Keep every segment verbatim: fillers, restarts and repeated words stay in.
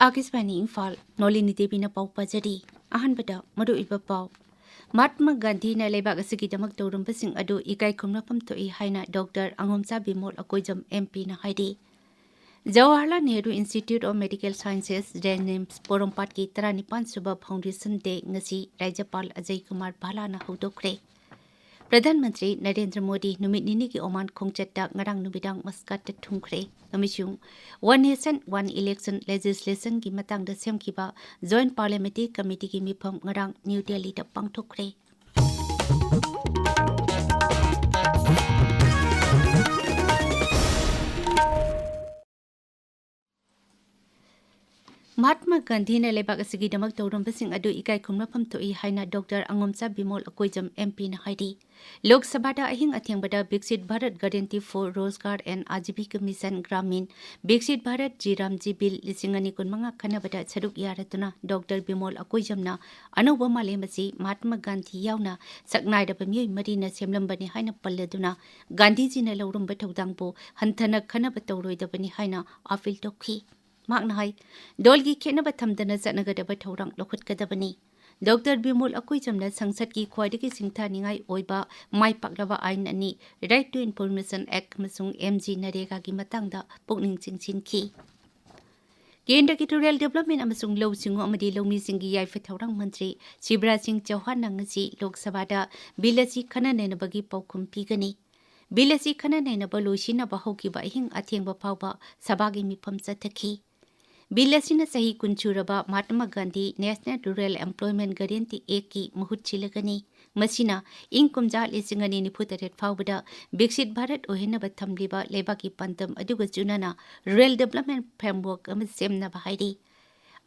ꯑꯥꯀꯥꯁꯕꯥꯅꯤ ꯏꯝꯐꯥꯜ, ꯅꯣꯂꯤꯅꯤ ꯗꯦꯕꯤꯅ ꯄꯥꯎ ꯄꯥꯖꯔꯤ꯫ ꯑꯍꯥꯟꯕꯗ ꯃꯔꯨꯑꯣꯏꯕ ꯄꯥꯎ꯫ ꯃꯍꯥꯠꯃ ꯒꯥꯟꯙꯤꯅ ꯂꯩꯕꯥꯛ ꯑꯁꯤꯒꯤꯗꯃꯛ ꯇꯧꯔꯝꯕꯁꯤꯡ ꯑꯗꯨ ꯏꯀꯥꯏ ꯈꯨꯝꯅꯐꯝ ꯊꯣꯛꯏ ꯍꯥꯏꯅ ꯗꯣꯛꯇꯔ ꯑꯉꯣꯝꯆꯥ ꯕꯤꯃꯣꯜ ꯑꯀꯣꯏꯖꯝ, ꯑꯦꯝ ꯄꯤꯅ ꯍꯥꯏꯔꯤ꯫ Jawaharlal Nehru institute of medical sciences, JNIMS, ꯄꯣꯔꯣꯝꯄꯥꯠꯀꯤ ꯇꯔꯥꯅꯤꯄꯥꯟ ꯁꯨꯕ ꯐꯥꯎꯟꯗꯦꯁꯟ ꯗꯦ ꯉꯁꯤ ꯔꯥꯖ꯭ꯌꯄꯥꯜ ꯑꯖꯌ ꯀꯨꯃꯥꯔ ꯚꯥꯂꯥꯅ ꯍꯧꯗꯣꯛꯈ꯭ꯔꯦ꯫ ꯄ꯭ꯔꯙꯥꯟ ꯃꯟꯇ꯭ꯔꯤ ꯅꯔꯦꯟꯗ꯭ꯔ ꯃꯣꯗꯤ ꯅꯨꯃꯤꯠ ꯅꯤꯅꯤꯒꯤ ꯑꯣꯃꯥꯟ ꯈꯣꯡꯆꯠꯇ ꯉꯔꯥꯡ ꯅꯨꯃꯤꯗꯥꯡ ꯃꯁꯀꯠꯇ ꯊꯨꯡꯈ꯭ꯔꯦ ꯑꯃꯁꯨꯡ One Nation One Election ꯂꯦꯖꯤꯁꯂꯦꯁꯟꯒꯤ ꯃꯇꯥꯡꯗ ꯁꯦꯝꯈꯤꯕ ꯖꯣꯏꯟꯠ ꯄꯥꯔꯂꯤꯌꯥꯃꯦꯟꯇꯔꯤ ꯀꯃꯤꯇꯤꯒꯤ ꯃꯤꯐꯝ ꯉꯔꯥꯡ ꯅ꯭ꯌꯨ ꯗꯦꯜꯂꯤꯗ ꯄꯥꯡꯊꯣꯛꯈ꯭ꯔꯦ꯫ ꯃꯍꯥꯠꯃ ꯒꯥꯟꯙꯤꯅ ꯂꯩꯕꯥꯛ ꯑꯁꯤꯒꯤꯗꯃꯛ ꯇꯧꯔꯝꯕꯁꯤꯡ ꯑꯗꯨ ꯏꯀꯥꯏ ꯈꯨꯝꯅꯐꯝ ꯊꯣꯛꯏ ꯍꯥꯏꯅ ꯗꯣꯛꯇꯔ ꯑꯉꯣꯝꯆꯥ ꯕꯤꯃꯣꯜ ꯑꯀꯣꯏꯖꯝ, ꯑꯦꯝ ꯄꯤꯅ ꯍꯥꯏꯔꯤ꯫ ꯂꯣꯛ ꯁꯚꯥꯗ ꯑꯍꯤꯡ ꯑꯊꯦꯡꯕꯗ Viksit Bharat Guarantee for Rozgar and Ajeevika Mission Gramin, Viksit Bharat G RAM G Bill ꯂꯤꯁꯤꯡ ꯑꯅꯤ ꯀꯨꯟꯃꯉꯥ ꯈꯟꯅꯕꯗ ꯁꯔꯨꯛ ꯌꯥꯔꯗꯨꯅ ꯗꯣꯛꯇꯔ ꯕꯤꯃꯣꯜ ꯑꯀꯣꯏꯖꯝꯅ ꯑꯅꯧꯕ ꯃꯥꯂꯦꯝ ꯑꯁꯤ ꯃꯍꯥꯠꯃ ꯒꯥꯟꯙꯤ ꯌꯥꯎꯅ ꯁꯛꯅꯥꯏꯔꯕ ꯃꯤꯑꯣꯏ ꯃꯔꯤꯅ ꯁꯦꯝꯂꯝꯕꯅꯤ ꯍꯥꯏꯅ ꯄꯜꯂꯗꯨꯅ ꯒꯥꯟꯙꯤꯖꯤꯅ ꯂꯧꯔꯝꯕ ꯊꯧꯗꯥꯡꯕꯨ ꯍꯟꯊꯅ ꯈꯟꯅꯕ ꯇꯧꯔꯣꯏꯗꯕꯅꯤ ꯍꯥꯏꯅ ꯑꯥꯄꯤꯜ ꯇꯧꯈꯤ꯫ ꯃꯍꯥꯛꯅ ꯍꯥꯏ, ꯗꯣꯜꯒꯤ ꯈꯦꯠꯅꯕ ꯊꯝꯗꯅ ꯆꯠꯅꯒꯗꯕ ꯊꯧꯔꯥꯡ ꯂꯧꯈꯠꯀꯗꯕꯅꯤ꯫ ꯗꯣꯛꯇꯔ ꯕꯤꯃꯣꯜ ꯑꯀꯣꯏꯖꯝꯅ ꯁꯪꯁꯠꯀꯤ ꯈ꯭ꯋꯥꯏꯗꯒꯤ ꯁꯤꯡꯊꯥꯅꯤꯡꯉꯥꯏ ꯑꯣꯏꯕ ꯃꯥꯏ ꯄꯥꯛꯂꯕ ꯑꯥꯏꯟ ꯑꯅꯤ, Right to Information Act ꯑꯃꯁꯨꯡ ꯑꯦꯝ ꯖꯤ ꯅꯔꯦꯒꯥꯒꯤ ꯃꯇꯥꯡꯗ ꯄꯨꯛꯅꯤꯡ ꯆꯤꯡꯁꯤꯟꯈꯤ꯫ ꯀꯦꯟꯗ꯭ꯔꯒꯤ ꯔꯨꯔꯦꯜ ꯗꯤꯕ꯭ꯂꯞꯃꯦꯟ ꯑꯃꯁꯨꯡ ꯂꯧꯎ ꯁꯤꯡꯎ ꯑꯃꯗꯤ ꯂꯧꯃꯤꯁꯤꯡꯒꯤ ꯌꯥꯏꯐ ꯊꯧꯔꯥꯡ ꯃꯟꯇ꯭ꯔꯤ ꯁꯤꯕꯔꯥꯖ ꯁꯤꯡ ꯆꯧꯍꯥꯟꯅ ꯉꯁꯤ ꯂꯣꯛ ꯁꯚꯥꯗ ꯕꯤꯜ ꯑꯁꯤ ꯈꯟꯅ ꯅꯩꯅꯕꯒꯤ ꯄꯥꯎꯈꯨꯝ ꯄꯤꯒꯅꯤ꯫ ꯕꯤꯜ ꯑꯁꯤ ꯈꯟꯅ ꯅꯩꯅꯕ ꯂꯣꯏꯁꯤꯟꯅꯕ ꯍꯧꯈꯤꯕ ꯑꯍꯤꯡ ꯑꯊꯦꯡꯕ ꯐꯥꯎꯕ ꯁꯚꯥꯒꯤ ꯃꯤꯐꯝ ꯆꯠꯊꯈꯤ꯫ ꯕꯤꯜ ꯑꯁꯤꯅ ꯆꯍꯤ ꯀꯨꯟ ꯁꯨꯔꯕ Mahatma Gandhi National Rural Employment Guarantee Actꯀꯤ ꯃꯍꯨꯠ ꯁꯤꯜꯂꯒꯅꯤ꯫ ꯃꯁꯤꯅ ꯏꯪ ꯀꯨꯝꯖꯥ ꯂꯤꯁꯤꯡ ꯑꯅꯤ ꯅꯤꯐꯨ ꯇꯔꯦꯠ ꯐꯥꯎꯕꯗ ꯕꯤꯛꯁꯤꯠ ꯚꯥꯔꯠ ꯑꯣꯏꯍꯟꯅꯕ ꯊꯝꯂꯤꯕ ꯂꯩꯕꯥꯛꯀꯤ ꯄꯥꯟꯗꯝ ꯑꯗꯨꯒ ꯆꯨꯅꯅ ꯔꯨꯔꯦꯜ ꯗꯤꯕ꯭ꯂꯞꯃꯦꯟ ꯐ꯭ꯔꯦꯝꯋꯔꯛ ꯑꯃ ꯁꯦꯝꯅꯕ ꯍꯥꯏꯔꯤ꯫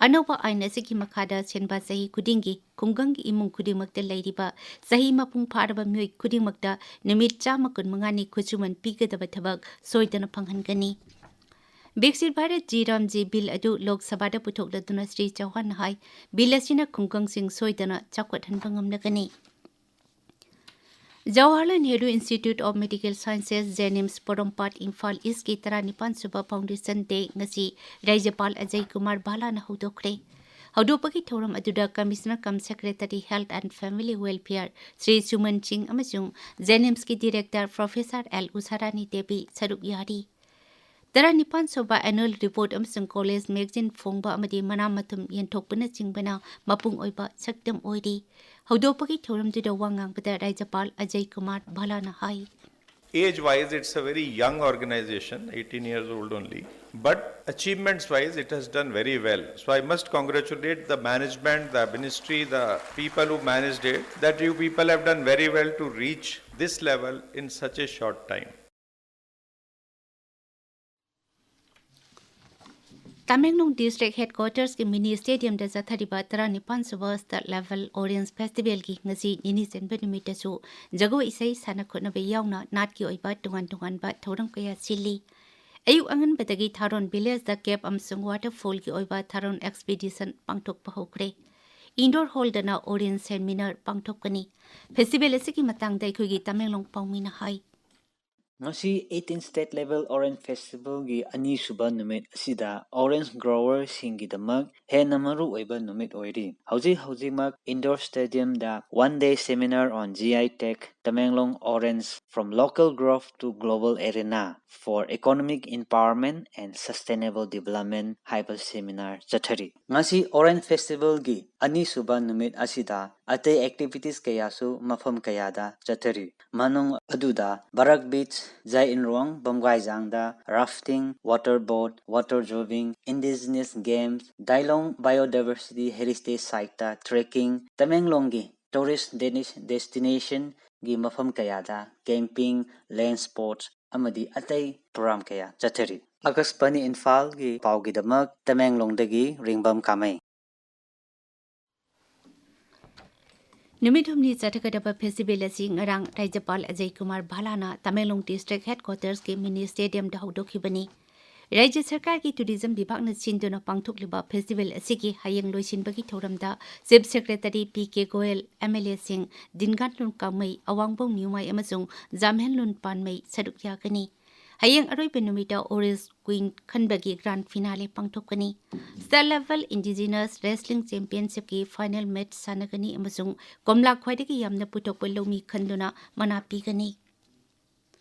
ꯑꯅꯧꯕ ꯑꯥꯏꯟ ꯑꯁꯤꯒꯤ ꯃꯈꯥꯗ ꯁꯦꯟꯕꯥ ꯆꯍꯤ ꯈꯨꯗꯤꯡꯒꯤ ꯈꯨꯡꯒꯪꯒꯤ ꯏꯃꯨꯡ ꯈꯨꯗꯤꯡꯃꯛꯇ ꯂꯩꯔꯤꯕ ꯆꯍꯤ ꯃꯄꯨꯡ ꯐꯥꯔꯕ ꯃꯤꯑꯣꯏ ꯈꯨꯗꯤꯡꯃꯛꯇ ꯅꯨꯃꯤꯠ ꯆꯥꯝꯃ ꯀꯨꯟꯃꯉꯥꯅꯤ ꯈꯨꯠꯁꯨꯃꯟ ꯄꯤꯒꯗꯕ ꯊꯕꯛ ꯁꯣꯏꯗꯅ ꯐꯪꯍꯟꯒꯅꯤ꯫ Viksit Bharat G RAM G bill ꯑꯗꯨ ꯂꯣꯛ ꯁꯚꯥꯗ ꯄꯨꯊꯣꯛꯂꯗꯨꯅ ꯁ꯭ꯔꯤ ꯆꯧꯍꯥꯟꯅ ꯍꯥꯏ, ꯕꯤꯜ ꯑꯁꯤꯅ ꯈꯨꯡꯒꯪꯁꯤꯡ ꯁꯣꯏꯗꯅ ꯆꯥꯎꯈꯠꯍꯟꯕ ꯉꯝꯂꯒꯅꯤ꯫ Jawaharlal Nehru Institute of Medical Sciences, JNIMS, ꯄꯣꯔꯣꯝꯄꯥꯠ, ꯏꯝꯐꯥꯜ ꯏꯁꯀꯤ ꯇꯔꯥꯅꯤꯄꯥꯟ ꯁꯨꯕ Foundation Day ꯉꯁꯤ ꯔꯥꯖ꯭ꯌꯄꯥꯜ ꯑꯖꯌ ꯀꯨꯃꯥꯔ ꯚꯥꯂꯥꯅ ꯍꯧꯗꯣꯛꯈ꯭ꯔꯦ꯫ ꯍꯧꯗꯣꯛꯄꯒꯤ ꯊꯧꯔꯝ ꯑꯗꯨꯗ Commissioner cum Secretary Health and Family Welfare Shri ꯁꯨꯃꯟ ꯁꯤꯡ ꯑꯃꯁꯨꯡ JNIMSꯀꯤ Director Professor ꯑꯦꯜ ꯎꯁꯥꯔꯥꯅꯤ ꯗꯦꯕꯤ ꯁꯔꯨꯛ ꯌꯥꯔꯤ꯫ ꯇꯔꯥꯅꯤꯄꯥꯟ ꯁꯨꯕ Annual Report ꯑꯃꯁꯨꯡ College Magazine ꯐꯣꯡꯕ ꯑꯃꯗꯤ ꯃꯅꯥ ꯃꯊꯨꯝ ꯌꯦꯟꯊꯣꯛꯄꯅꯆꯤꯡꯕꯅ ꯃꯄꯨꯡ ꯑꯣꯏꯕ ꯁꯛꯇꯝ ꯑꯣꯏꯔꯤ꯫ ꯍꯧꯗꯣꯛꯄꯒꯤ ꯊꯧꯔꯝꯗꯨꯗ ꯋꯥ ꯉꯥꯡꯕꯗ ꯔꯥꯖ꯭ꯌꯄꯥꯜ ꯑꯖꯌ ꯀꯨꯃꯥꯔ ꯚꯥꯂꯥꯅ ꯍꯥꯏ꯫ Age wise, it's a very young organization, eighteen years old only. But achievements wise, it has done very well. So I must congratulate the management, the ministry, the people who managed it, that you people have done very well to reach this level in such a short time. Tamenglong District Headquartersꯀꯤ Mini Stadiumꯗ ꯆꯠꯊꯔꯤꯕ ꯇꯔꯥꯅꯤꯄꯥꯟ ꯁꯨꯕ State Level Orange Festivalꯒꯤ ꯉꯁꯤ ꯅꯤꯅꯤ ꯆꯟꯕ ꯅꯨꯃꯤꯠꯇꯁꯨ ꯖꯒꯣꯏ ꯏꯁꯩ, ꯁꯥꯟꯅ ꯈꯣꯠꯅꯕ ꯌꯥꯎꯅ ꯅꯥꯠꯀꯤ ꯑꯣꯏꯕ ꯇꯣꯉꯥꯟ ꯇꯣꯉꯥꯟꯕ ꯊꯧꯔꯝ ꯀꯌꯥ ꯁꯤꯜꯂꯤ꯫ ꯑꯌꯨꯛ ꯑꯉꯟꯕꯗꯒꯤ ꯊꯥꯔꯣꯟ Villageꯇ cave ꯑꯃꯁꯨꯡ waterfallꯒꯤ ꯑꯣꯏꯕ ꯊꯥꯔꯣꯟ expedition ꯄꯥꯡꯊꯣꯛꯄ ꯍꯧꯈ꯭ꯔꯦ꯫ Indoor Hallꯗꯅ Orange Seminar ꯄꯥꯡꯊꯣꯛꯀꯅꯤ꯫ Festival ꯑꯁꯤꯒꯤ ꯃꯇꯥꯡꯗ ꯑꯩꯈꯣꯏꯒꯤ ꯇꯃꯦꯡꯂꯣꯡ ꯄꯥꯎꯃꯤꯅ ꯍꯥꯏ꯫ ꯉꯁꯤ eighteen State Level Orange Festivalꯒꯤ ꯑꯅꯤꯁꯨꯕ ꯅꯨꯃꯤꯠ ꯑꯁꯤꯗ Orange Growerꯁꯤꯡꯒꯤꯗꯃꯛ ꯍꯦꯟꯅ ꯃꯔꯨ ꯑꯣꯏꯕ ꯅꯨꯃꯤꯠ ꯑꯣꯏꯔꯤ꯫ ꯍꯧꯖꯤꯛ ꯍꯧꯖꯤꯛꯃꯛ Indoor Stadiumꯗ One Day Seminar on G I Tech, Tamenglong Orange, From Local Grove to Global Arena for Economic Empowerment and Sustainable Development ꯍꯥꯏꯕ seminar ꯆꯠꯊꯔꯤ꯫ ꯉꯁꯤ Orange Festivalꯒꯤ ꯑꯅꯤꯁꯨꯕ ꯅꯨꯃꯤꯠ ꯑꯁꯤꯗ ꯑꯇꯩ activities ꯀꯌꯥꯁꯨ ꯃꯐꯝ ꯀꯌꯥꯗ ꯆꯠꯊꯔꯤ꯫ ꯃꯅꯨꯡ ꯑꯗꯨꯗ Barak Beach, Jainrong, ꯕꯝꯒꯥꯏꯖꯥꯡꯗ rafting, water boat, water jogging, indigenous games, Dailong Biodiversity Heritage Siteꯇ trekking, ꯇꯃꯦꯡꯂꯣꯡꯒꯤ tourist destinationꯒꯤ ꯃꯐꯝ ꯀꯌꯥꯗ camping, land sports ꯑꯃꯗꯤ ꯑꯇꯩ program ꯀꯌꯥ ꯆꯠꯊꯔꯤ꯫ ꯑꯀꯥꯁꯕꯥꯅꯤ ꯏꯝꯐꯥꯜꯒꯤ ꯄꯥꯎꯒꯤꯗꯃꯛ ꯇꯃꯦꯡꯂꯣꯡꯗꯒꯤ ꯔꯤꯡꯕꯝ ꯀꯥꯃꯩ꯫ ꯅꯨꯃꯤꯠ ꯍꯨꯝꯅꯤ ꯆꯠꯊꯒꯗꯕ festival ꯑꯁꯤ ꯉꯔꯥꯡ ꯔꯥꯖ꯭ꯌꯄꯥꯜ ꯑꯖꯌ ꯀꯨꯃꯥꯔ ꯚꯥꯂꯥꯅ ꯇꯃꯦꯡꯂꯣꯡ District Headquartersꯀꯤ Mini Stadiumꯗ ꯍꯧꯗꯣꯛꯈꯤꯕꯅꯤ꯫ ꯔꯥꯖ꯭ꯌ ꯁꯔꯀꯥꯔꯒꯤ ꯇꯨꯔꯤꯖꯝ ꯕꯤꯚꯥꯒꯅ ꯁꯤꯟꯗꯨꯅ ꯄꯥꯡꯊꯣꯛꯂꯤꯕ ꯐꯦꯁꯇꯤꯚꯦꯜ ꯑꯁꯤꯒꯤ ꯍꯌꯦꯡ ꯂꯣꯏꯁꯤꯟꯕꯒꯤ ꯊꯧꯔꯝꯗ chief secretary P K Goyal, M L ꯑꯦꯁꯤꯡ ꯗꯤꯟꯒꯥꯟꯂꯨꯟ ꯀꯥꯡꯃꯩ, ꯑꯋꯥꯡꯕꯧ ꯅ꯭ꯌꯨꯃꯥꯏ ꯑꯃꯁꯨꯡ ꯖꯥꯝꯍꯦꯟꯂꯨꯟ ꯄꯥꯟꯃꯩ ꯁꯔꯨꯛ ꯌꯥꯒꯅꯤ꯫ ꯍꯌꯦꯡ ꯑꯔꯣꯏꯕ ꯅꯨꯃꯤꯠꯇ ꯑꯣꯔꯦꯟꯖ ꯀ꯭ꯋꯤꯟ ꯈꯟꯕꯒꯤ ꯒ꯭ꯔꯥꯟ ꯐꯤꯅꯥꯂꯦ ꯄꯥꯡꯊꯣꯛꯀꯅꯤ꯫ ꯁ꯭ꯇꯦꯠ ꯂꯦꯚꯦꯜ ꯏꯟꯗꯤꯖꯤꯅꯁ ꯔꯦꯁꯂꯤꯡ ꯆꯦꯝꯄꯤꯌꯟꯁꯤꯞꯀꯤ ꯐꯥꯏꯅꯦꯜ ꯃꯦꯆ ꯁꯥꯟꯅꯒꯅꯤ ꯑꯃꯁꯨꯡ ꯀꯣꯝꯂꯥ ꯈ꯭ꯋꯥꯏꯗꯒꯤ ꯌꯥꯝꯅ ꯄꯨꯊꯣꯛꯄ ꯂꯧꯃꯤ ꯈꯟꯗꯨꯅ ꯃꯅꯥ ꯄꯤꯒꯅꯤ꯫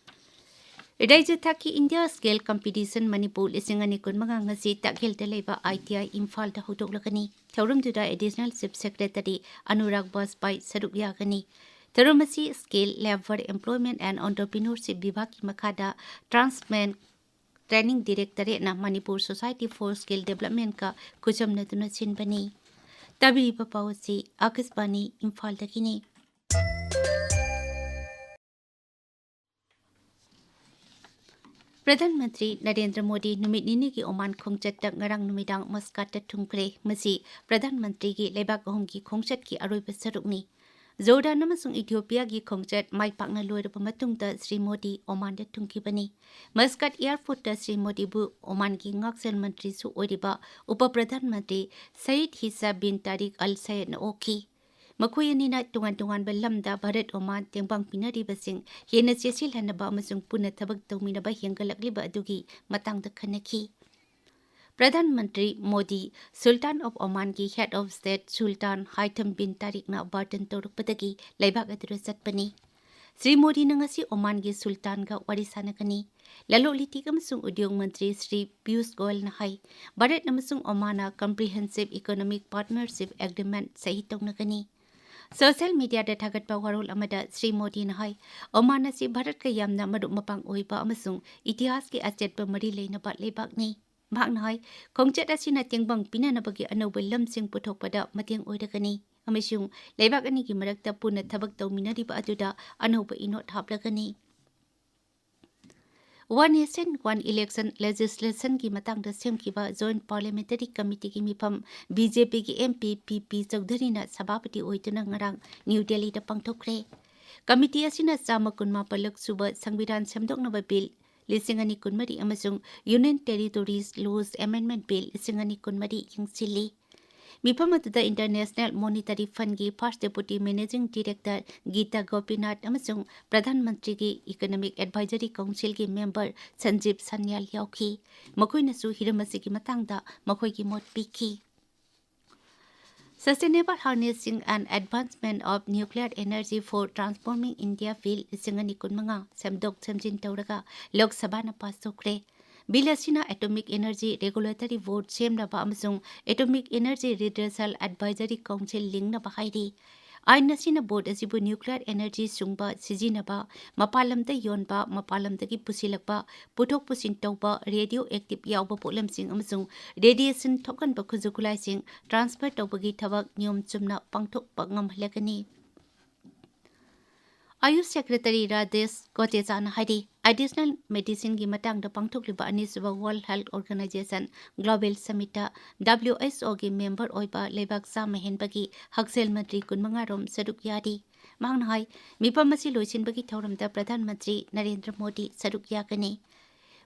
ꯔꯥꯖ꯭ꯌ ꯊꯥꯛꯀꯤ ꯏꯟꯗꯤꯌꯥ ꯁ꯭ꯀꯦꯜ ꯀꯝꯄꯤꯇꯤꯁꯟ ꯃꯅꯤꯄꯨꯔ ꯂꯤꯁꯤꯡ ꯑꯅꯤ ꯀꯨꯟꯃꯉꯥ ꯉꯁꯤ ꯇꯥꯛꯌꯦꯜꯗ ꯂꯩꯕ ꯑꯥꯏ ꯇꯤ ꯑꯥꯏ ꯏꯝꯐꯥꯜꯗ ꯍꯧꯗꯣꯛꯂꯒꯅꯤ꯫ ꯊꯧꯔꯝꯗꯨꯗ additional chief secretary Anurag Bajpai ꯁꯔꯨꯛ ꯌꯥꯒꯅꯤ꯫ ꯊꯧꯔꯝ ꯑꯁꯤ skill, labour, employment and entrepreneurship ꯕꯤꯚꯥꯒꯀꯤ ꯃꯈꯥꯗ ꯇ꯭ꯔꯥꯟꯁꯃꯦꯟ ꯇ꯭ꯔꯦꯅꯤꯡ ꯗꯤꯔꯦꯛꯇꯣꯔꯦꯠꯅ ꯃꯅꯤꯄꯨꯔ ꯁꯣꯁꯥꯏꯇꯤ ꯐꯣꯔ ꯁ꯭ꯀꯤꯜ ꯗꯦꯕꯂꯞꯃꯦꯟꯠꯀ ꯈꯨꯠꯁꯝꯅꯗꯨꯅ ꯁꯤꯟꯕꯅꯤ꯫ ꯇꯥꯕꯤꯔꯤꯕ ꯄꯥꯎ ꯑꯁꯤ ꯑꯥꯀꯥꯁꯕꯥꯅꯤ ꯏꯝꯐꯥꯜꯗꯒꯤꯅꯤ꯫ ꯄ꯭ꯔꯙꯥꯟ ꯃꯟꯇ꯭ꯔꯤ ꯅꯔꯦꯟꯗ꯭ꯔ ꯃꯣꯗꯤ ꯅꯨꯃꯤꯠ ꯅꯤꯅꯤꯒꯤ ꯑꯣꯃꯥꯟ ꯈꯣꯡꯆꯠꯇ ꯉꯔꯥꯡ ꯅꯨꯃꯤꯗꯥꯡ ꯃꯁꯀꯥꯠꯇ ꯊꯨꯡꯈ꯭ꯔꯦ꯫ ꯃꯁꯤ ꯄ꯭ꯔꯙꯥꯟ ꯃꯟꯇ꯭ꯔꯤꯒꯤ ꯂꯩꯕꯥꯛ ꯑꯍꯨꯝꯒꯤ ꯈꯣꯡꯆꯠꯀꯤ ꯑꯔꯣꯏꯕ ꯁꯔꯨꯛꯅꯤ꯫ ꯖꯣꯔꯗꯥꯟ ꯑꯃꯁꯨꯡ ꯏꯊꯤꯑꯣꯄꯤꯌꯥꯒꯤ ꯈꯣꯡꯆꯠ ꯃꯥꯏ ꯄꯥꯛꯅ ꯂꯣꯏꯔꯕ ꯃꯇꯨꯡꯗ ꯁ꯭ꯔꯤ ꯃꯣꯗꯤ ꯑꯣꯃꯥꯟꯗ ꯊꯨꯡꯈꯤꯕꯅꯤ꯫ ꯃꯁꯀꯥꯠ ꯑꯦꯌꯔꯄꯣꯔꯠꯇ ꯁ꯭ꯔꯤ ꯃꯣꯗꯤꯕꯨ ꯑꯣꯃꯥꯟꯒꯤ ꯉꯥꯛꯁꯦꯜ ꯃꯟꯇ꯭ꯔꯤꯁꯨ ꯑꯣꯏꯔꯤꯕ ꯎꯄ ꯄ꯭ꯔꯙꯥꯟ ꯃꯟꯇ꯭ꯔꯤ ꯁꯌꯤꯗ ꯍꯤꯁꯥ ꯕꯤꯟ ꯇꯥꯔꯤꯛ ꯑꯜ ꯁꯌꯦꯗꯅ ꯑꯣꯛꯈꯤ꯫ ꯃꯈꯣꯏ ꯑꯅꯤꯅ ꯇꯣꯉꯥꯟ ꯇꯣꯉꯥꯟꯕ ꯂꯝꯗ ꯚꯥꯔꯠ ꯑꯣꯃꯥꯟ ꯇꯦꯡꯕꯥꯡ ꯄꯤꯅꯔꯤꯕꯁꯤꯡ ꯍꯦꯟꯅ ꯆꯦꯠꯁꯤꯜꯍꯟꯅꯕ ꯑꯃꯁꯨꯡ ꯄꯨꯟꯅ ꯊꯕꯛ ꯇꯧꯃꯤꯟꯅꯕ ꯍꯦꯟꯒꯠꯂꯛꯂꯤꯕ ꯑꯗꯨꯒꯤ ꯃꯇꯥꯡꯗ ꯈꯟꯅꯈꯤ꯫ ꯄ꯭ꯔꯙꯥꯟ ꯃꯟꯇ꯭ꯔꯤ ꯃꯣꯗꯤ ꯁꯨꯜꯇꯥꯟ ꯑꯣꯐ ꯑꯣꯃꯥꯟꯒꯤ ꯍꯦꯗ ꯑꯣꯐ ꯁ꯭ꯇꯦꯠ ꯁꯨꯜꯇꯥꯟ ꯍꯥꯏꯊꯝ ꯕꯤꯟ ꯇꯥꯔꯤꯛꯅ ꯕꯥꯔꯇꯟ ꯇꯧꯔꯛꯄꯗꯒꯤ ꯂꯩꯕꯥꯛ ꯑꯗꯨꯗ ꯆꯠꯄꯅꯤ꯫ ꯁ꯭ꯔꯤ ꯃꯣꯗꯤꯅ ꯉꯁꯤ ꯑꯣꯃꯥꯟꯒꯤ ꯁꯨꯜꯇꯥꯟꯒ ꯋꯥꯔꯤ ꯁꯥꯟꯅꯒꯅꯤ꯫ ꯂꯂꯣꯟ ꯏꯇꯤꯛ ꯑꯃꯁꯨꯡ ꯎꯗ꯭ꯌꯣꯒ ꯃꯟꯇ꯭ꯔꯤ ꯁ꯭ꯔꯤ ꯄꯤꯌꯨꯁ ꯒꯣꯌꯜꯅ ꯍꯥꯏ, ꯚꯥꯔꯠ ꯑꯃꯁꯨꯡ ꯑꯣꯃꯥꯟꯅ ꯀꯝꯄ꯭ꯔꯤꯍꯦꯟꯁꯤꯚ ꯏꯀꯣꯅꯣꯃꯤꯛ ꯄꯥꯔꯠꯅꯔꯁꯤꯞ ꯑꯦꯒ꯭ꯔꯤꯃꯦꯟꯠ ꯁꯍꯤ ꯇꯧꯅꯒꯅꯤ꯫ ꯁꯣꯁꯤꯌꯦꯜ ꯃꯤꯗꯤꯌꯥꯗ ꯊꯥꯒꯠꯄ ꯋꯥꯔꯣꯜ ꯑꯃꯗ ꯁ꯭ꯔꯤ ꯃꯣꯗꯤꯅ ꯍꯥꯏ, ꯑꯣꯃꯥꯟ ꯑꯁꯤ ꯚꯥꯔꯠꯀ ꯌꯥꯝꯅ ꯃꯔꯨꯞ ꯃꯄꯥꯡ ꯑꯣꯏꯕ ꯑꯃꯁꯨꯡ ꯏꯇꯤꯍꯥꯁꯀꯤ ꯑꯆꯦꯠꯄ ꯃꯔꯤ ꯂꯩꯅꯕ ꯂꯩꯕꯥꯛꯅꯤ꯫ ꯃꯍꯥꯛꯅ ꯍꯥꯏ, ꯈꯣꯡꯆꯠ ꯑꯁꯤꯅ ꯇꯦꯡꯕꯥꯡ ꯄꯤꯅꯅꯕꯒꯤ ꯑꯅꯧꯕ ꯂꯝꯁꯤꯡ ꯄꯨꯊꯣꯛꯄꯗ ꯃꯇꯦꯡ ꯑꯣꯏꯔꯒꯅꯤ ꯑꯃꯁꯨꯡ ꯂꯩꯕꯥꯛ ꯑꯅꯤꯒꯤ ꯃꯔꯛꯇ ꯄꯨꯟꯅ ꯊꯕꯛ ꯇꯧꯃꯤꯟꯅꯔꯤꯕ ꯑꯗꯨꯗ ꯑꯅꯧꯕ ꯏꯅꯣꯠ ꯍꯥꯞꯂꯒꯅꯤ꯫ One Nation, One Election legislationꯒꯤ ꯃꯇꯥꯡꯗ ꯁꯦꯝꯈꯤꯕ Joint Parliamentary Committeeꯒꯤ ꯃꯤꯐꯝ ꯕꯤ ꯖꯦ ꯄꯤꯒꯤ ꯑꯦꯝ ꯄꯤ ꯄꯤ ꯄꯤ ꯆꯧꯙꯔꯤꯅ ꯁꯚꯥꯄꯇꯤ ꯑꯣꯏꯗꯨꯅ ꯉꯔꯥꯡ ꯅ꯭ꯌꯨ ꯗꯦꯜꯂꯤꯗ ꯄꯥꯡꯊꯣꯛꯈ꯭ꯔꯦ꯫ ꯀꯃꯤꯇꯤ ꯑꯁꯤꯅ ꯆꯥꯝꯃ ꯀꯨꯟꯃꯥꯄꯜꯂꯛ ꯁꯨꯕ ꯁꯪꯕꯤꯙꯥꯟ ꯁꯦꯝꯗꯣꯛꯅꯕ ꯕꯤꯜ ꯂꯤꯁꯤꯡ ꯑꯅꯤ ꯀꯨꯟꯃꯔꯤ ꯑꯃꯁꯨꯡ Union Territories Laws Amendment Bill ꯂꯤꯁꯤꯡ ꯑꯅꯤ ꯀꯨꯟꯃꯔꯤ ꯌꯦꯡꯁꯤꯜꯂꯤ꯫ ꯃꯤꯐꯝ ꯑꯗꯨꯗ International Monetary Fundꯀꯤ First Deputy Managing Director Gita Gopinath ꯑꯃꯁꯨꯡ ꯄ꯭ꯔꯙꯥꯟ ꯃꯟꯇ꯭ꯔꯤꯒꯤ Economic Advisory Councilꯒꯤ member ꯁꯟꯖꯤꯕ ꯁꯟꯌꯥꯜ ꯌꯥꯎꯈꯤ꯫ ꯃꯈꯣꯏꯅꯁꯨ ꯍꯤꯔꯝ ꯑꯁꯤꯒꯤ ꯃꯇꯥꯡꯗ ꯃꯈꯣꯏꯒꯤ ꯃꯣꯠ ꯄꯤꯈꯤ꯫ Sustainable Harnessing and Advancement of Nuclear Energy for Transforming India Bill ꯂꯤꯁꯤꯡ ꯑꯅꯤ ꯀꯨꯟꯃꯉꯥ ꯁꯦꯝꯗꯣꯛ ꯁꯦꯝꯖꯤꯟ ꯇꯧꯔꯒ ꯂꯣꯛ ꯁꯚꯥꯅ ꯄꯥꯁ ꯇꯧꯈ꯭ꯔꯦ꯫ ꯕꯤꯜ ꯑꯁꯤꯅ Atomic Energy Regulatory Board ꯁꯦꯝꯅꯕ ꯑꯃꯁꯨꯡ Atomic Energy Redressal Advisory Council ꯂꯤꯡꯅꯕ ꯍꯥꯏꯔꯤ꯫ ꯑꯥꯏꯟ ꯑꯁꯤꯅ ꯕꯣꯔꯗ ꯑꯁꯤꯕꯨ ꯅ꯭ꯌꯨꯀ꯭ꯂꯤꯌꯔ ꯑꯦꯅꯔꯖꯤ ꯁꯨꯡꯕ, ꯁꯤꯖꯤꯟꯅꯕ, ꯃꯄꯥꯟ ꯂꯝꯗ ꯌꯣꯟꯕ, ꯃꯄꯥꯟ ꯂꯝꯗꯒꯤ ꯄꯨꯁꯤꯜꯂꯛꯄ, ꯄꯨꯊꯣꯛ ꯄꯨꯁꯤꯟ ꯇꯧꯕ, ꯔꯦꯗꯤꯑꯣ ꯑꯦꯛꯇꯤꯚ ꯌꯥꯎꯕ ꯄꯣꯠꯂꯝꯁꯤꯡ ꯑꯃꯁꯨꯡ ꯔꯦꯗꯤꯌꯦꯁꯟ ꯊꯣꯛꯍꯟꯕ ꯈꯨꯠꯁꯨ ꯈꯨꯠꯂꯥꯏꯁꯤꯡ ꯇ꯭ꯔꯥꯟꯁꯐꯔ ꯇꯧꯕꯒꯤ ꯊꯕꯛ ꯅꯤꯌꯣꯝ ꯆꯨꯝꯅ ꯄꯥꯡꯊꯣꯛꯄ ꯉꯝꯍꯜꯂꯒꯅꯤ꯫ ꯑꯌꯨꯁ ꯁꯦꯀ꯭ꯔꯦꯇꯔꯤ ꯔꯥꯖꯦꯁ ꯀꯣꯇꯦꯆꯥꯅ ꯍꯥꯏꯔꯤ, ꯑꯦꯗꯤꯁꯅꯦꯜ ꯃꯦꯗꯤꯁꯤꯟꯒꯤ ꯃꯇꯥꯡꯗ ꯄꯥꯡꯊꯣꯛꯂꯤꯕ ꯑꯅꯤꯁꯨꯕ ꯋꯥꯔꯜꯗ ꯍꯦꯜꯊ ꯑꯣꯔꯒꯅꯥꯏꯖꯦꯁꯟ ꯒ꯭ꯂꯣꯕꯦꯜ ꯁꯃꯤꯠꯇ ꯗꯕ꯭ꯂꯤꯎ ꯑꯩꯆ ꯑꯣꯒꯤ ꯃꯦꯝꯕꯔ ꯑꯣꯏꯕ ꯂꯩꯕꯥꯛ ꯆꯥꯝꯃ ꯍꯦꯟꯕꯒꯤ ꯍꯛꯁꯦꯜ ꯃꯟꯇ꯭ꯔꯤ ꯀꯨꯟꯃꯉꯥ ꯔꯣꯝ ꯁꯔꯨꯛ ꯌꯥꯔꯤ꯫ ꯃꯍꯥꯛꯅ ꯍꯥꯏ, ꯃꯤꯐꯝ ꯑꯁꯤ ꯂꯣꯏꯁꯤꯟꯕꯒꯤ ꯊꯧꯔꯝꯗ ꯄ꯭ꯔꯙꯥꯟ ꯃꯟꯇ꯭ꯔꯤ ꯅꯔꯦꯟꯗ꯭ꯔ ꯃꯣꯗꯤ ꯁꯔꯨꯛ ꯌꯥꯒꯅꯤ꯫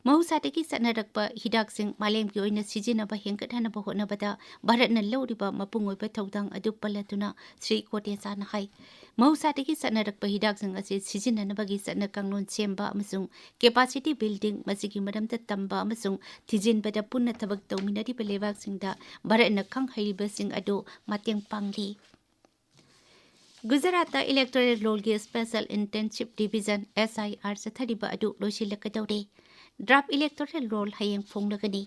ꯃꯍꯧꯁꯥꯗꯒꯤ ꯆꯠꯅꯔꯛꯄ ꯍꯤꯗꯥꯛꯁꯤꯡ ꯃꯥꯂꯦꯝꯒꯤ ꯑꯣꯏꯅ ꯁꯤꯖꯤꯟꯅꯕ ꯍꯦꯟꯒꯠꯍꯟꯅꯕ ꯍꯣꯠꯅꯕꯗ ꯚꯥꯔꯠꯅ ꯂꯧꯔꯤꯕ ꯃꯄꯨꯡ ꯑꯣꯏꯕ ꯊꯧꯗꯥꯡ ꯑꯗꯨ ꯄꯜꯂꯗꯨꯅ ꯁ꯭ꯔꯤ ꯀꯣꯇꯦꯆꯥꯅ ꯍꯥꯏ, ꯃꯍꯧꯁꯥꯗꯒꯤ ꯆꯠꯅꯔꯛꯄ ꯍꯤꯗꯥꯛꯁꯤꯡ ꯑꯁꯤ ꯁꯤꯖꯤꯟꯅꯅꯕꯒꯤ ꯆꯠꯅ ꯀꯥꯡꯂꯣꯟ ꯁꯦꯝꯕ ꯑꯃꯁꯨꯡ capacity building, ꯃꯁꯤꯒꯤ ꯃꯔꯝꯗ ꯇꯝꯕ ꯑꯃꯁꯨꯡ ꯊꯤꯖꯤꯟꯕꯗ ꯄꯨꯟꯅ ꯊꯕꯛ ꯇꯧꯃꯤꯟꯅꯔꯤꯕ ꯂꯩꯕꯥꯛꯁꯤꯡꯗ ꯚꯥꯔꯠꯅ ꯈꯪ ꯍꯩꯔꯤꯕꯁꯤꯡ ꯑꯗꯨ ꯃꯇꯦꯡ ꯄꯥꯡꯂꯤ꯫ ꯒꯨꯖꯔꯥꯠꯇ ꯏꯂꯦꯛꯇꯣꯔꯦꯜ ꯔꯣꯜꯒꯤ ꯁ꯭ꯄꯦꯁꯦꯜ ꯏꯟꯇꯦꯟꯁꯤꯚ ꯔꯤꯚꯤꯖꯟ, ꯑꯦꯁ ꯑꯥꯏ ꯑꯥꯔ, ꯆꯠꯊꯔꯤꯕ ꯑꯗꯨ ꯂꯣꯏꯁꯤꯜꯂꯛꯀꯗꯧꯔꯦ꯫ ꯗ꯭ꯔꯥꯐ ꯏꯂꯦꯛꯇꯣꯔꯦꯜ ꯔꯣꯜ ꯍꯌꯦꯡ ꯐꯣꯡꯂꯒꯅꯤ꯫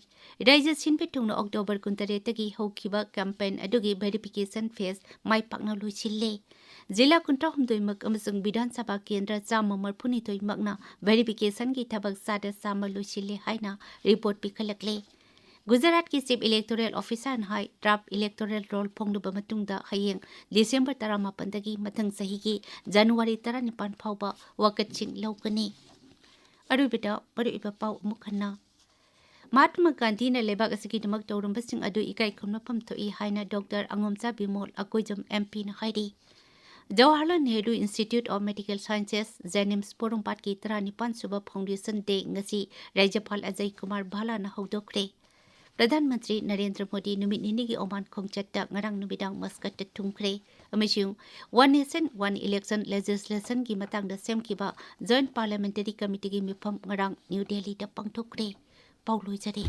ꯔꯥꯖ꯭ꯌ ꯁꯤꯟꯕ ꯊꯨꯡꯅ ꯑꯣꯛꯇꯣꯕꯔ ꯀꯨꯟꯇꯔꯦꯠꯇꯒꯤ ꯍꯧꯈꯤꯕ ꯀꯦꯝꯄꯦꯟ ꯑꯗꯨꯒꯤ ꯚꯦꯔꯤꯐꯤꯀꯦꯁꯟ ꯐꯦꯖ ꯃꯥꯏ ꯄꯥꯛꯅ ꯂꯣꯏꯁꯤꯜꯂꯦ꯫ ꯖꯤꯂꯥ ꯀꯨꯟꯊ꯭ꯔꯥꯍꯨꯝꯗꯣꯏꯃꯛ ꯑꯃꯁꯨꯡ ꯕꯤꯙꯥꯟ ꯁꯚꯥ ꯀꯦꯟꯗ꯭ꯔ ꯆꯥꯝꯃ ꯃꯔꯤꯐꯨꯅꯤꯊꯣꯏꯃꯛꯅ ꯚꯦꯔꯤꯐꯤꯀꯦꯁꯟꯒꯤ ꯊꯕꯛ ꯆꯥꯗ ꯆꯥꯝꯃ ꯂꯣꯏꯁꯤꯜꯂꯦ ꯍꯥꯏꯅ ꯔꯤꯄꯣꯔꯠ ꯄꯤꯈꯠꯂꯛꯂꯦ꯫ ꯒꯨꯖꯔꯥꯠꯀꯤ ꯆꯤꯐ ꯏꯂꯦꯛꯇꯣꯔꯦꯜ ꯑꯣꯐꯤꯁꯥꯔꯅ ꯍꯥꯏ, ꯗ꯭ꯔꯥꯐ ꯏꯂꯦꯛꯇꯣꯔꯦꯜ ꯔꯣꯜ ꯐꯣꯡꯂꯕ ꯃꯇꯨꯡꯗ ꯍꯌꯦꯡ ꯗꯤꯁꯦꯝꯕꯔ ꯇꯔꯥꯃꯥꯄꯟꯗꯒꯤ ꯃꯊꯪ ꯆꯍꯤꯒꯤ ꯖꯅꯋꯥꯔꯤ ꯇꯔꯥꯅꯤꯄꯥꯟ ꯐꯥꯎꯕ ꯋꯥꯀꯠꯁꯤꯡ ꯂꯧꯒꯅꯤ꯫ ꯑꯔꯣꯏꯕꯗ ꯃꯔꯨꯑꯣꯏꯕ ꯄꯥꯎ ꯑꯃꯨꯛ ꯍꯟꯅ꯫ ꯃꯍꯥꯠꯃ ꯒꯥꯟꯙꯤꯅ ꯂꯩꯕꯥꯛ ꯑꯁꯤꯒꯤꯗꯃꯛ ꯇꯧꯔꯝꯕꯁꯤꯡ ꯑꯗꯨ ꯏꯀꯥꯏ ꯈꯨꯝꯅꯐꯝ ꯊꯣꯛꯏ ꯍꯥꯏꯅ ꯗꯣꯛꯇꯔ ꯑꯉꯣꯝꯆꯥ ꯕꯤꯃꯣꯜ, ꯑꯀꯣꯏꯖꯝ ꯑꯦꯝ ꯄꯤꯅ ꯍꯥꯏꯔꯤ꯫ Jawaharlal Nehru Institute of Medical Sciences, JNIMS ꯄꯣꯔꯣꯝꯄꯥꯠꯀꯤ ꯇꯔꯥꯅꯤꯄꯥꯟ ꯁꯨꯕ Foundation Day ꯉꯁꯤ ꯔꯥꯖ꯭ꯌꯄꯥꯜ ꯑꯖꯌ ꯀꯨꯃꯥꯔ ꯚꯥꯂꯥꯅ ꯍꯧꯗꯣꯛꯈ꯭ꯔꯦ꯫ ꯄ꯭ꯔꯙꯥꯟ ꯃꯟꯇ꯭ꯔꯤ ꯅꯔꯦꯟꯗ꯭ꯔ ꯃꯣꯗꯤ ꯅꯨꯃꯤꯠ ꯅꯤꯅꯤꯒꯤ ꯑꯣꯃꯥꯟ ꯈꯣꯡꯆꯠꯇ ꯉꯔꯥꯡ ꯅꯨꯃꯤꯗꯥꯡ ꯃꯁꯀꯠꯇ ꯊꯨꯡꯈ꯭ꯔꯦ ꯑꯃꯁꯨꯡ One Nation One Election legislationꯒꯤ ꯃꯇꯥꯡꯗ ꯁꯦꯝꯈꯤꯕ Joint Parliamentary Committeeꯒꯤ ꯃꯤꯐꯝ ꯉꯔꯥꯡ ꯅ꯭ꯌꯨ ꯗꯦꯜꯂꯤꯗ ꯄꯥꯡꯊꯣꯛꯈ꯭ꯔꯦ꯫ ꯄꯥꯎ ꯂꯣꯏꯖꯔꯦ꯫